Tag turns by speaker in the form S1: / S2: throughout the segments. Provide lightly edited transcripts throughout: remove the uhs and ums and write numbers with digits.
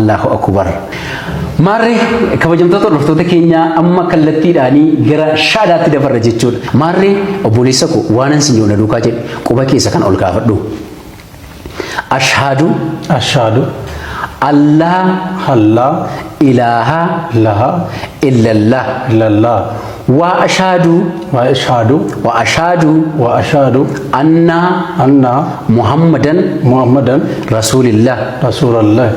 S1: Allahu akbar. Maarree, kabajamtoota hordoftoota keenyaa, amma kallattiidhaanii gara shaadaatti dabarra jechuudha. Maarree, obboleessa koo, waanan sin yoona duukaa jedhe quba keessa kan ol kaafadhu. Ashhaadu.
S2: Ashhadu.
S1: Allah.
S2: Allah.
S1: Ilaaha.
S2: Ilaha.
S1: Illallah.
S2: Illallah.
S1: Wa ashhadu.
S2: Wa ashhadu.
S1: Wa ashhadu.
S2: Wa ashhadu.
S1: Anna.
S2: Anna.
S1: Muhammadan.
S2: Muhammadan.
S1: Rasulillah.
S2: Rasulallah.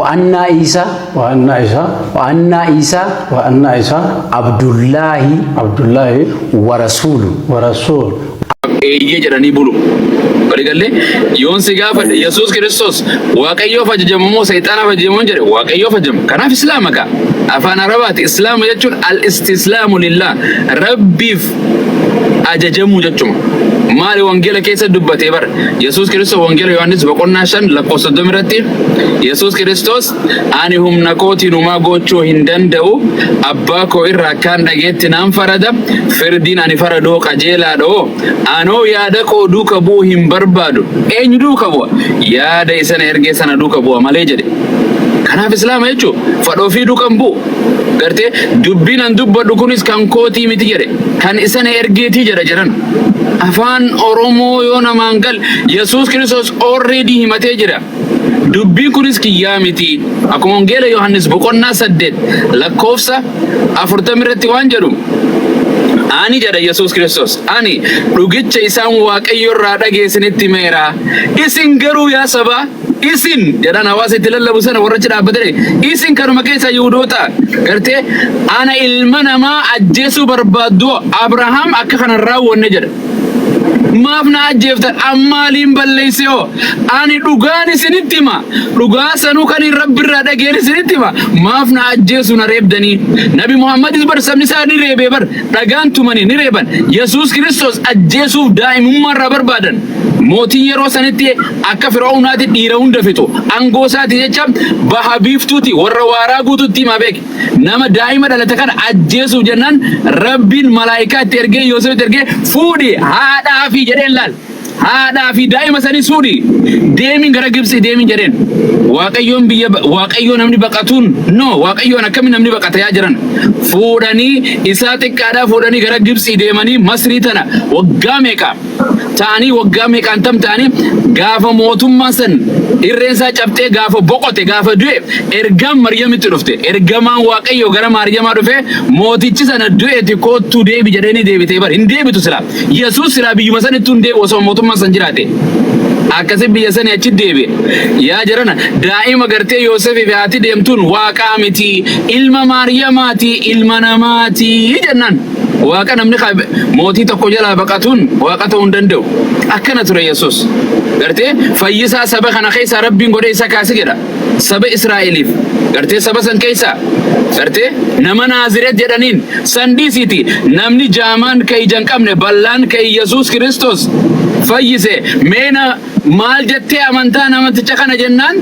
S1: Wa anna Isa.
S2: Wa anna Isa.
S1: Wa anna Isa.
S2: Wa anna Isa.
S1: Abdullahi.
S2: Abdullahi.
S1: Wa rasulu.
S2: Wa rasul.
S3: Eeyyee jedhanii bulu. Waliigallee yoon si gaafadhe, Yesuus Kiristoos Waaqayyoof ajajamu moo Seexaanaaf ajajamu jedhe, Waaqayyoof ajajamu. Kanaaf Islaama kaa. Afaan Arabaati Islaama jechuun al-istislaamu lillah, Rabbiif ajajamuu jechuma. Maali wangeela keessa dubbatee bar Yesuus Kiristoos? Wangeela Yohaannis boqonnaa 5 lakkoofsa 30 irratti Yesuus Kiristoos, "Ani humna kootiin homaa gochuu hin danda'u, abbaa koo irraa akkaan dhageetti naan farada, firdiin ani faradoo qajeelaadha, anoo yaada koo duuka bu'uu hin barbaadu." Eenyu duuka bu'a? Yaada isana ergee sana duuka bu'a malee jedhe. Kanaaf Islaama jechuun fadhoo fi duuka hin bu'u. Gartee dubbiin an dubbadhu kunis kan kootii miti jedhe, kan isana ergeetii jedha jedhan. Afaan Oromoo yoo namaan gal, Yesuus Kiristoos already himatee jira. Dubbiin kunis kiyyaa miti. Akkuma Wangeela Yohaannis boqonnaa 8 lakkoofsa 40 irratti waan jedhu, "Ani," jedha Yesuus Kiristoos, "ani dhugicha isaan Waaqayyo irraa dhageessinitti himeera. Isin garuu yaa sabaa," isin jedhan hawaasa itti lallabu sana warra achi dhaabbatee, isin kanuma keessa Yihudoota gartee, "ana ilma namaa ajjeesuu barbaaddu? Abrahaam akka kana hin raawwanne," jedha. "Maaf na ajjeeftan? Ammaaliin balleesse hoo? Ani dhugaan isinitti hima. Dhugaa sanuu kan hin Rabbirraa dhageen isinitti hima. Maaf na ajjeesu na reebdanii?" Nabi Muhammadis bar sabni isaa ni reebee bar, dhagaan tumanii ni reeban. Yesuus Kiristoos ajjeesuuf daa'imummaa irraa barbaadan. Mootiin yeroo sanitti akka Fir'aawunaati dhiira hunda fixu. Aangoo isaati jecha baha biiftuuti warra waaraa guututti himaa beeke. Nama daa'ima dhalate kana ajjeesuuf jennaan, Rabbiin malaayikaa itti ergee, Yoosef itti ergee, "Fuudhi haadhaa fi," jedheen laal. "Haadhaa fi daa'ima sanii fuudhi. Deemin gara Gibxi deemin," jedheen. Waaqayyoon biyya Waaqayyoo namni baqatuun no, Waaqayyoon akkamiin namni baqata yaa jiran. Fuudhanii isaa xiqqaadhaa fuudhanii gara Gibxi deemanii, Masrii tana waggaa meeqa ta'anii, waggaa meeqaan tam ta'anii, gaafa mootummaan san irreen isaa cabxee, gaafa boqote, gaafa du'e, ergaan Maryamitti dhufte. Ergamaan Waaqayyoo gara Maariyamaa dhufe, "Mootichi sana du'eeti, koottuu deebi," jedhee deebitee bar. Hin deebitu silaa. Yesuus silaa biyyuma sanittuu hin deebi'u osoo mootummaan san jiraate. Akkasi biyya sanii achi deebi'e. Yaa jarana, daa'ima gartee Yoosefii fi haati deemtuun waaqaa miti, ilma Maariyamaati, ilma namaati jennaan. Waaqa namni mootii tokko jalaa baqatuun waaqa ta'uu hin danda'u. Akkana ture Yesuus. Gartee fayyisaa saba kana keessaa Rabbiin godhee isa kaase jedha. Saba Israa'eliif. Gartee saba san keessaa. Gartee nama Naazireet jedhaniin sandiisiiti. Namni jaamaan ka ija hin qabne bal'aan ka Yesuus Kiristoos fayyise, meena maal jettee amantaa namticha kana jennaan,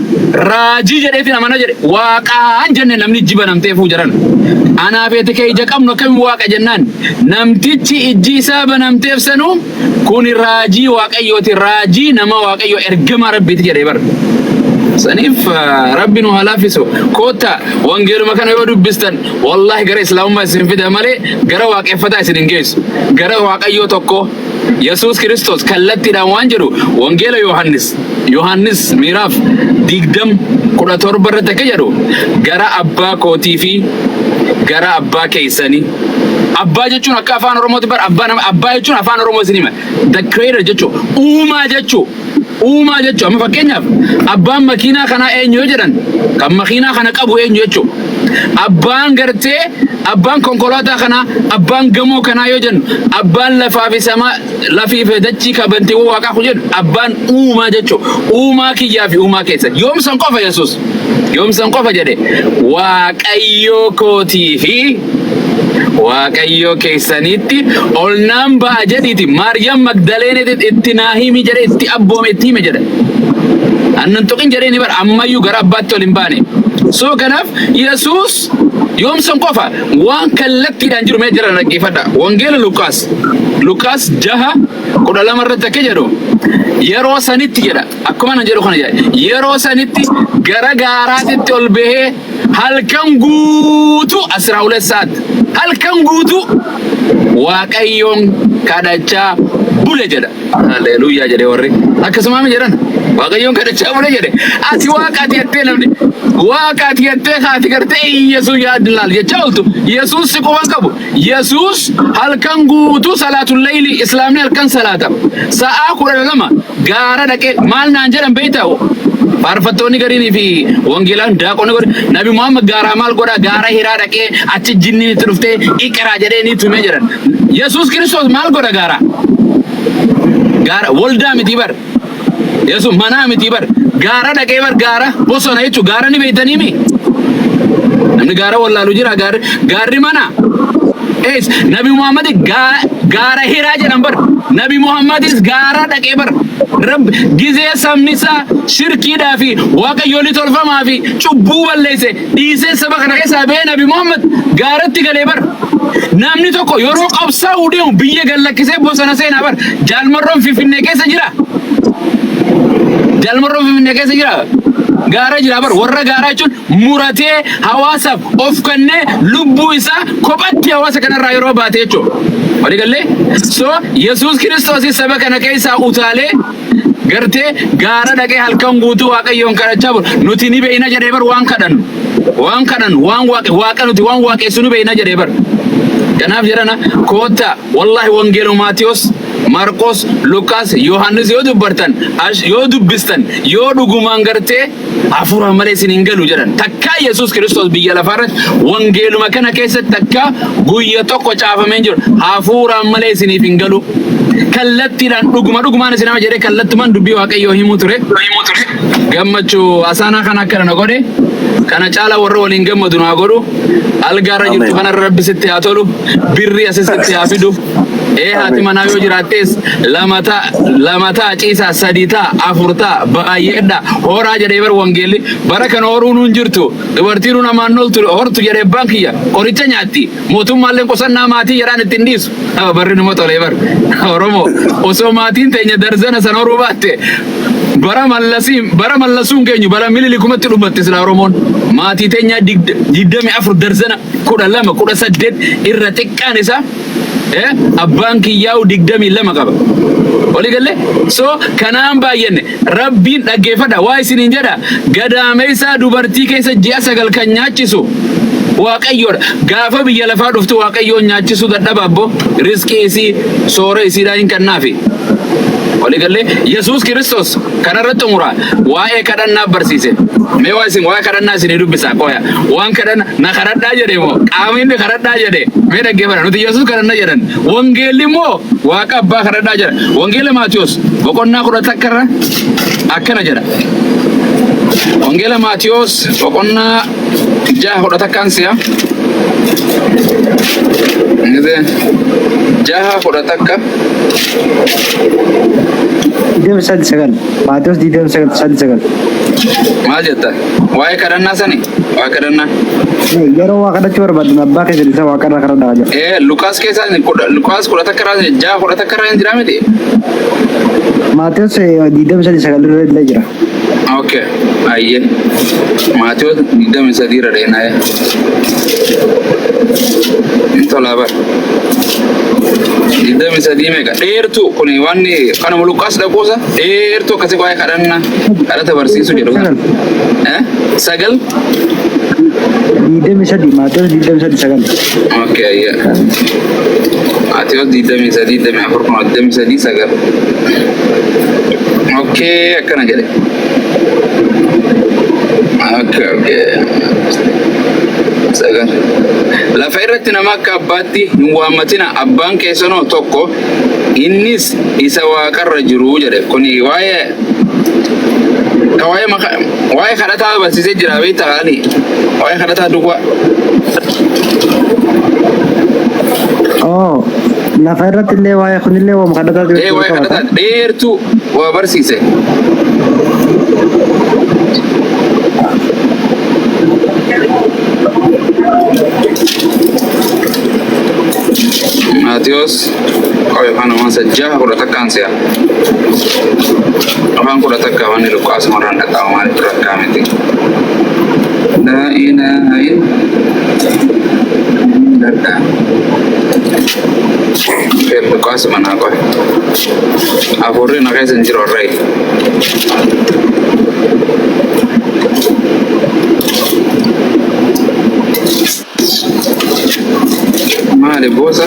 S3: "Raajii jedheetiin amana," jedhe. Waaqaan jenne namni ijji banamteefuu jedhan. Anaaf eti ka ija qabnu akkamiin waaqa jennaan? Namtichi ijji isaa banamteef sanuu, "Kun raajii Waaqayyooti, raajii nama Waaqayyo, ergamaa Rabbiiti," jedhee bara. Saniif Rabbi nu haa laaffisu. Koottaa, wangeeluma kana yoo dubbistan, wallaahi gara Islaamummaa isin fida malee gara waaqeffataa isin hin geessu. Gara Waaqayyoo tokko Yesuus Kiristoos kallattiidhaan waan jedhu, Wangeela Yohaannis miiraaf 20:17 irratti akka jedhu, "Gara abbaa kootii fi gara abbaa keessanii." Abbaa jechuun akka afaan Oromootti bar abbaa nama, abbaa jechuun afaan Oromoo isin hima. The creator jechuun uumaa jechuu. Uumaa jechuu. Amma fakkeenyaaf abbaan makiinaa kanaa eenyu yoo jedhan, kan makiinaa kana qabu eenyu jechuu. Abbaan gartee abbaan konkolaataa kanaa, abbaan gamoo kanaa yoo jennu, abbaan lafaa fi samaa, lafii fi dachii kabantiiwwan waaqaa kun jedhu, abbaan uumaa jechuu. Uumaa kiyyaa fi uumaa keessa. Yoomsan qofa Yesuus. Yoomsan qofa jedhe, "Waaqayyoo kootii fi Waaqayyoo keessanitti ol naan ba'a jedhiiti Maariyam Magdaleenitti itti naa himi," jedhe, itti abboome, itti hime jedhe. Annan tuqin jedhee ni bara ammayyuu gara abbaatti ol hin baane. So kanaaf Yesuus yoomsan qofa waan kallattiidhaan jiru mee jira dhaggeeffadha. Wangeela Luqaas Luqaas 6:12 irratti akka jedhu, yeroo sanitti jedha, akkuma nan jedhu kana jedha, yeroo sanitti gara gaaraatitti ol bahee halkan guutuu 12 sa'aat halkan guutuu Waaqayyoon kadhachaa bule jedha. Haleluuyaa jedhe warri. Akkasuma mi jedhan, Waaqayyoon kadhachaa bule jedhe. Ati Waaqa ati jettee, namni Waaqa ati jettee kaati gartee Yesuus yaadlaal jechaa ooltu. Yesuus si quban qabu. Yesuus halkan guutuu salaatul layli, Islaamni halkan salaata. Sa'aa 12 gaara dhaqee maal naan jedhan beektaa? Faarfattoonni gariinii fi wangeelaan daaqonni godhe, Nabi Muhammad gaaraa maal godhaa, gaara Hiraa dhaqee achi jinniin itti dhuftee iqraa jedhee ni tumee jedhan. Yesuus Kiristoos maal godha gaaraa? Gaara waldaa miti bar. Yesuus manaa miti bar. Gaara dhaqee bar, gaara bosona jechuun gaara ni beektanii mi? Namni gaara wallaalu jira, gaarri mana. Ees Nabi Muhammad gaara Hiraa jedhan bar. Nabi Muhammadis gaara dhaqee bar. Rabbi gizee sabni isaa shirkiidhaa fi waaqayyoolii tolfamaa fi cubbuu balleesse dhiisee saba kana keessaa ba'ee Nabi Muhammad gaaratti galee bar. Namni tokko yeroo qabsaa'uu deemu biyya gad lakkisee bosona seenaa bar. Jaalmarroon Finfinnee keessa jira. Jaalmarroon Finfinnee keessa jira. Gaara jira bar. Warra gaaraa jechuun muratee hawaasaaf of kennee lubbuu isaa kophatti hawaasa kanarraa yeroo baate jechuudha. Walii gallee? So Yesuus Kiristoos saba kana keessaa utaalee gartee gaara dhaqee halkan guutuu Waaqayyoon kadhachaa bulu. Nuti ni beeyna jedhee bar waan kadhannu. Waan kadhannu, waan waaqa nuti waan waaqessu ni beeyna jedhee bar. Kanaaf jedhana koottaa, wallahi wangeela Maatiyos, Marqos, Luqaas, Yohaannis yoo dubbartan, yoo dubbistan, yoo dhugumaan gartee hafuuraan malee isin hin galu jedhan. Takkaa Yesuus Kiristoos biyya lafaarratti wangeeluma kana keessatti takkaa guyya tokko caafamee hin jiru. Hafuuraan malee isiniif hin galu. Kallattiidhaan dhuguma dhugumaan isin nama jedhee kallattumaan dubbii Waaqayyoo himuu ture. Gammachuu asaanaa kana akkana na godhe. Kana caalaa warra waliin gammadu naa godhu. Algaarra jirtu kanarra Rabbi sitti haa tolu. Birrii asi sitti haa fidu. Ee, haati manaa yoo jiraattees lama ta'a, lama ta'a, ciisaa sadi ta'a, afur ta'a, baay'eedha. Horaa jedhee bar wangeelli. Bara kana horuu nuun jirtu. Dubartiin nuun amaan oltu hortu jedhee abbaan kiyya qoricha nyaatti. Mootummaalleen qusannaa maatii jedhaan ittiin dhiisu. Barri numa tolee bar. Oromoo osoo maatiin teenya darzana san horuu baatte, bara mallasiin, bara mallasuun keenyu, bara mililikumatti dhumatte sila Oromoon. Maatii teenyaa 24, darzana 12, 18 irra xiqqaan isaa, abbaan kiyyaa'u 22 qaba. Walii galee? So kanaan baay'anne Rabbiin dhaggeeffadha. Waa isiniin jedha, gadaameessaa dubartii keessa ji'a 9 kan nyaachisu Waaqayyoodha. Gaafa biyya lafaa dhuftu Waaqayyoon nyaachisuu dadhaba abbo, rizqii isii, soora isiidhaa hin kennaafi. Walii galee? Yesuus Kiristoos kanarratti xumura waa'ee kadhannaa barsiise. Mee waa isin waa'ee kadhannaa isinii dubbisaa qoya. Waan kadhanna na kadhadhaa jedhe moo qaamni inni kadhadhaa jedhe, mee dhaggeeffadha. Nuti Yesuus kadhanna jedhan. Wangeelli immoo Waaqa abbaa kadhadhaa jedha. Wangeela Maatiyos boqonnaa 11 irra akkana jedha. Wangeela Maatiyos boqonnaa 6:11n si'a. 6:11.
S4: 23:9, Maatewos 23:9.
S3: Maal jetta? Waa'ee kadhannaa sani? Waa'ee kadhannaa.
S4: Yeroo waa kadhachuu barbaaddan abbaa keessan isa waaqarraa kadhadhaa jedha.
S3: Ee, Luqaas keessaa Luqaas 11 irraa, 6:11 irraa hin jiraa miti?
S4: Maatewos 23:9 irra illee jira.
S3: Okay. Ayyee. Maatewos 23 irra dheenaa. Hin tolaa bara. 23 meeqa? Dheertuu kuni wanni kanuma Luqaas dhaquusa dheertuu akkasii waa'ee kadhannaa kadhata barsiisu jedhu kana. Eh? Sagal?
S4: 23, Maatewos 23:9.
S3: Okay, ayyee. Maatewos 23, 24 kun 23:9. Okay, akkana jedhe. Okay. Sagal. Lafa irratti nama akka abbaatti hin waammatina, abbaan keessanoo tokko, innis isa waaqarra jiru jedhe. Kuni waa'ee ka waa'ee maka waa'ee kadhataa barsiisee jira beektaa haali. Waa'ee kadhataa duwwaa.
S4: Oh, lafa irratti illee waa'ee kunillee waama kadhataa
S3: Ee, waa'ee
S4: qabata.
S3: kadhataa dheertuu waa barsiise. Maatiyos Qoy afaan waan sajjaa 11n si'a. Afaan 11 wanni Luqqaas marraan dhaqaa maaliif rakkaa miti. Laa ilaaha illallah. Luqqaas manaa qoy. Afurri na keessa hin jiru warree. Maali boosa?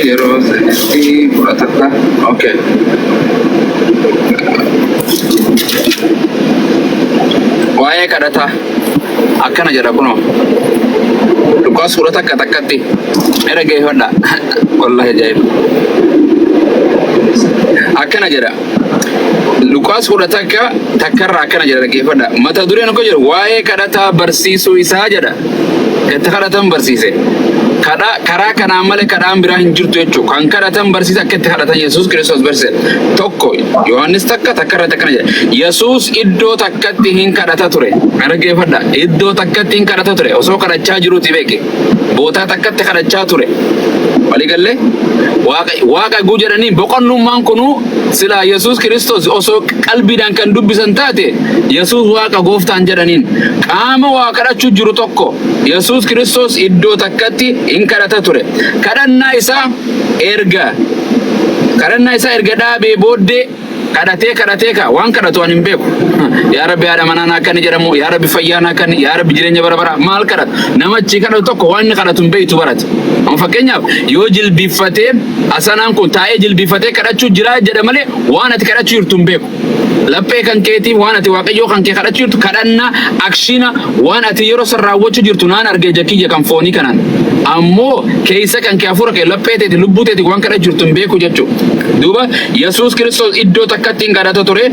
S3: Yeroo sanitti 11. Okay. Waa'ee kadhataa akkana jedha kunoo. Luqaas 11 takkatti. Mee dhaggeeffadha. Wallahi ajaa'iba. Akkana jedha. Luqaas 11 takkarraa akkana jedha dhaggeeffadha. Mata dureen akka jedhu waa'ee kadhataa barsiisuu isaa jedha. Itti kadhatan barsiise. Kadhaa karaa kanaan malee kadhaan biraa hin jirtu jechuudha. Kan kadhatan barsiise akka itti kadhatan Yesuus Kiristoos barsiise. 1 Yohaannis takka takka irratti akkana jedha. Yesuus iddoo takkatti hin kadhata ture. Dhaggeeffadha. Iddoo takkatti hin kadhata ture. Osoo kadhachaa jiruuti beeke. Bootaa takkatti kadhachaa ture. Walii gallee? Waaqa waaqa guu jedhanii boqonnummaan kunuu silaa Yesuus Kiristoos osoo qalbiidhaan kan dubbisan taate Yesuus waaqa gooftaan jedhaniin qaama waa kadhachuu jiru tokko Yesuus Kiristoos iddoo takkatti hin kadhata ture. Kadhannaa isaa erga kadhannaa isaa erga dhaabee booddee kadhatee kadhatee ka waan kadhatu ani hin beeku. Yaa Rabbi haadha manaa naa kanni jedhamu, yaa Rabbi fayyaa naa kanni, yaa Rabbi jireenya bara baraa maal kadhata? Namachi kadhatu tokko waan inni kadhatu hin beektu barate. Amma fakkeenyaaf yoo jilbiiffatee asanaan kun taa'ee jilbiiffatee kadhachuu jiraa jedha malee waan ati kadhachuu jirtu hin beeku. Laphee kan keetiif waan ati Waaqayyoo kan kee kadhachuu jirtu kadhannaa akshiina waan ati yeroo san raawwachuu jirtu naan arge ija kiyya kan foonii kanaan. Ammoo keessa kan kee hafuura kee laphee teeti lubbuu teeti waan kadhachuu jirtu hin beeku jechuudha. Duuba Yesuus Kiristoos iddoo takkatti hin kadhata ture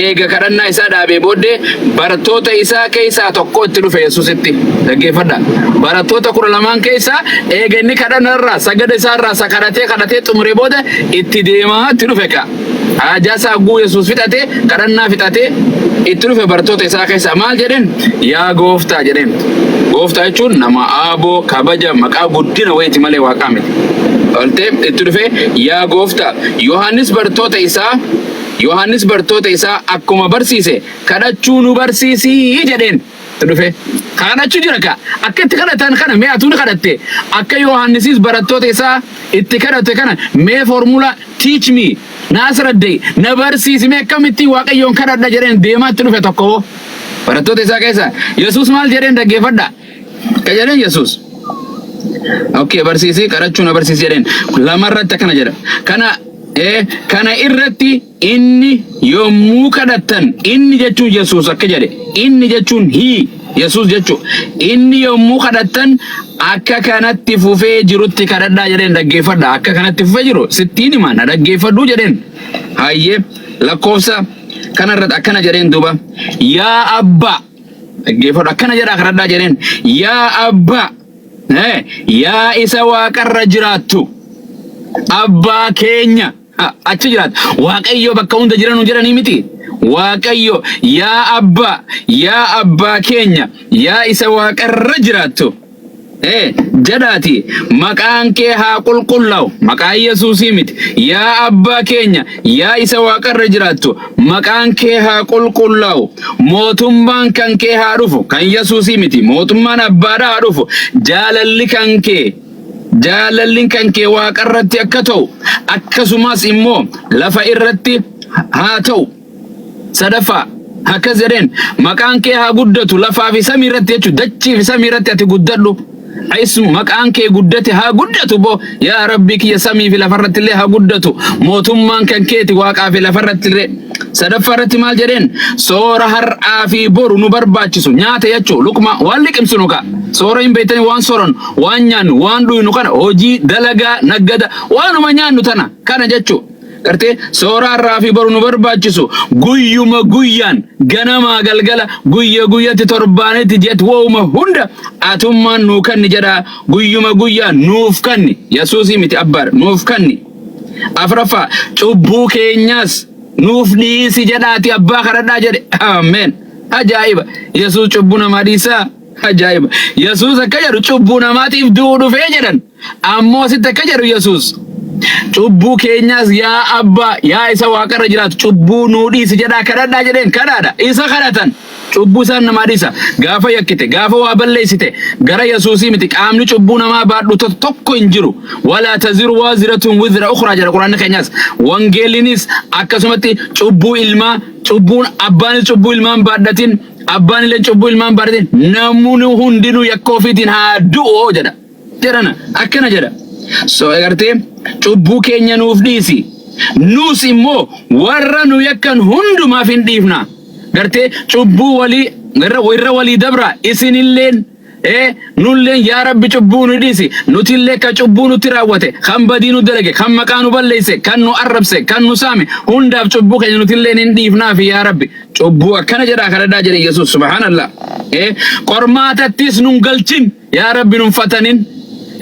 S3: eega kadhannaa isaa dhaabee booddee barattoota isaa keessaa tokko itti dhufe Yesuusitti. Dhaggeeffadha. Barattoota 12n keessaa eega inni kadhannaa irraa sagada isaa irraa isa kadhatee kadhatee xumuree booda itti deemaa itti dhufe ka. Haajaa isaa guu Yesuus fixate kadhannaa fixatee itti dhufe barattoota isaa keessaa maal jedheen? Yaa gooftaa jedheen. Gooftaa jechuun nama aaboo kabaja maqaa guddina wayiiti malee waaqaa miti. Oltee itti dhufe yaa gooftaa Yohaannis bartoota isaa Yohaannis bartoota isaa akkuma barsiise kadhachuu nu barsiisii jedheen. Itti dhufe. Kadhachuu jira ka. Akka itti kadhatan kana mee atuu ni kadhatte. Akka Yohaannisis barattoota isaa itti kadhate kana mee formula teach me na asraddee na barsiisi mee akkamittiin Waaqayyoon kadhadha jedheen deemaa itti dhufe tokko hoo. Barattoota isaa keessa Yesuus maal jedheen dhaggeeffadha. Akka jedheen Yesuus. Okay, barsiisi kadhachuu na barsiisi jedheen. Lamarratti akkana jedha. Kana kana irratti Inni yommuu kadhattan, inni jechuun Yesuus akka jedhe, inni jechuun he, Yesuus jechuu. Inni yommuu kadhattan akka kanatti fufee jirutti kadhadhaa jedheen dhaggeeffadha. Akka kanatti fufee jiru sittiin hima na dhaggeeffadhuu jedheen. Hayyee lakkoofsa kanarratti akkana jedheen duuba. Yaa abbaa dhaggeeffadhu akkana jedhaa kadhadhaa jedheen. Yaa abbaa yaa isa waaqarra jiraattu abbaa keenya. Achi jiraata. Waaqayyo bakka hunda jira nu jedhanii miti. Waaqayyo yaa abbaa yaa abbaa keenya yaa isa waaqarra jiraattu. Jedhaati maqaan kee haa qulqullaa'u maqaa Yesuusii miti yaa abbaa keenya yaa isa waaqarra jiraattu maqaan kee haa qulqullaa'u mootummaan kan kee haa dhufu kan Yesuusii miti mootummaan abbaadhaa haa dhufu jaalalli kan kee Jaalalli kan kee waaqarratti akka ta'u, akkasumas immoo lafa irratti haa ta'u. Sadaffaa, akkas jedheen, maqaan kee haa guddatu lafaa fi samii irratti jechuun dachii fi samii irratti ati guddadhu. Ismu maqaan kee guddate haa guddatu boo yaa Rabbii kiyya samii fi lafarratti illee haa guddatu mootummaan kan keeti waaqaa fi lafarratti illee. Sadaffaa irratti maal jedheen soora har'aa fi boru nu barbaachisu nyaata jechuu luqma waan liqimsinu ka soora hin beektanii waan soorannu waan nyaannu waan dhuynu kana hojii dalagaa naggada waanuma nyaannu tana kana jechuu gartee soora har'aa fi boru nu barbaachisu guyyuma guyyaan ganamaa galgala guyya guyyatti torbaanitti jet wooma hunda atummaan nuu kanni jedhaa guyyuma guyyaan nuuf kanni Yesuusii miti abbaadha nuuf kanni. Afraffaa, cubbuu keenyas nuuf dhiisi jedhaati abbaa kadhadhaa jedhe. Ameen. Ajaa'iba. Yesuus cubbuu namaa dhiisaa? Ajaa'iba! Yesuus akka jedhu cubbuu namaatiif du'uu dhufee jedhan. Ammoo asitti akka jedhu Yesuus cubbuu keenyaas yaa abbaa yaa isa waaqarra jiraatu cubbuu nuu dhiisi jedhaa kadhadhaa jedheen kadhaadha. Isa kadhatan cubbuu isaan namaa dhiisa. Gaafa yakkite gaafa waa balleessite gara Yesuusii miti qaamni cubbuu namaa baadhu tokko hin jiru. Walaa taziru waaziratun wizra ukhraa jedha quraanni keenyaas. Wangeellinis akkasumatti cubbuu ilmaa cubbuun abbaanis cubbuu ilmaan baadhatin Abbaan illee cubbuu ilmaan baadhatin namni hundinuu yakka ofiitiin haa du'u jedha. Jedhana akkana jedha. So agartee cubbuu keenya nuuf dhiisi. Nuus immoo warra nu yakkan hundumaaf hin dhiifna. Gartee cubbuu walii irra walii dabra isinilleen Ee, nulleen yaa Rabbi cubbuu nu dhiisi, nutillee ka cubbuu nutti raawwate, kan badii nu dalage, kan maqaa nu balleesse, kan nu arrabse, kan nu saame, hundaaf cubbuu keenya nutilleen hin dhiifnaafi yaa Rabbi. Cubbuu akkana jedhaa kadhadhaa jedhe Yesuus subhaanallah. Ee, qormaatattis nun galchin yaa Rabbi nun fatanin.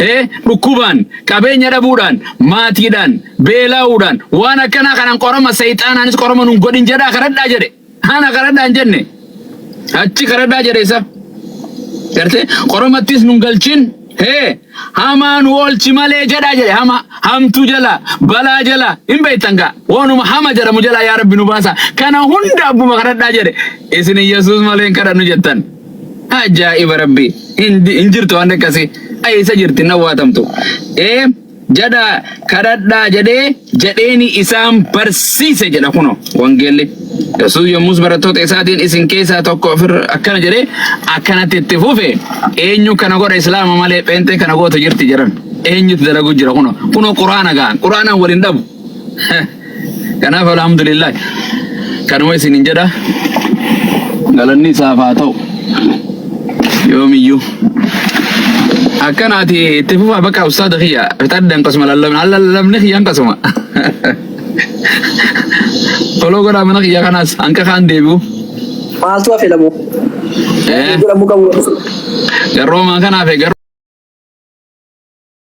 S3: Ee, dhukkubaan, qabeenya dhabuudhaan, maatiidhaan, beelaa'uudhaan, waan akkanaa kanaan qorama seexaanaanis qorama nun godhin jedhaa kadhadhaa jedhe. Ana kadhadhaa hin jenne. Achi kadhadhaa jedhe isa. Gartee qoromattis nun galchin. Hee hamaa nu oolchi malee jedhaa jedhe hama hamtuu jala balaa jala hin beektan gaa waanuma hama jedhamu jala yaa rabbi nu baasa kana hunda abbuma kadhadhaa jedhe isin Yesuus malee hin kadhannu jettan. Ajaa'iba rabbi hin jirtu waan akkasii isa jirti hin awwaatamtu. Ee Jedhaa kadhadhaa jedhee jedheeni isaan barsiise jedha kuno wangeelli. Yesuus yommus barattoota isaatiin isin keessaa tokko ofirra akkana jedhee akkanatti itti fufe eenyu kana godha islaama malee pheenxee kana gootu jirti jedhan eenyutu dalagu jira kuno kuno quraana gaa quraanaan waliin dhabu. Kanaaf alhamdulillah kanuma isinin jedha galanni isaaf haa ta'u yoomiyyuu. Akkanaati itti fufaa bakka ustaada kiyya fixadhe akkasuma lallabni lallabni kiyya akkasuma. Toloo godhaa mana kiyya kanaas hanqa kaan deebi'u.
S5: Maaltu hafe lamu?
S3: Eh,
S5: Godhamuu qabu.
S3: Garroomaa kanaaf garuu.